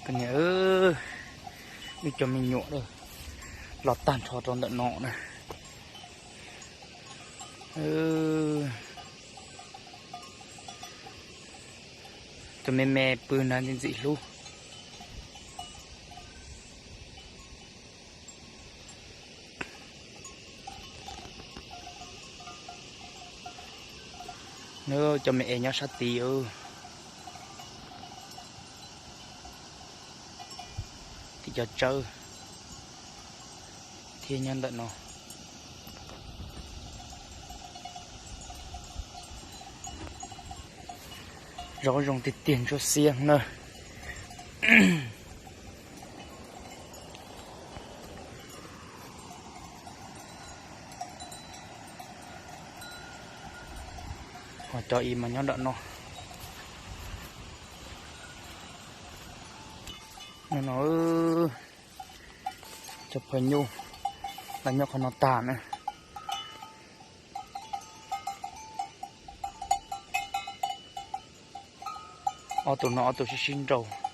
Niam, wb cov me nyuam los tag nrho rau ntawm no na. Tus me me pw na ntxim ntxim hlub. Cov me es nyob sab tid, tim cov tsawb thiab nyob ntawm no. Zov zoo tiag tiag ntsuab xiab na. Ho cov ib mas nyob nram no. No, cov phaw nyuj los nyob qhov no tag na. Ob tug no ob tug sib sib nraus.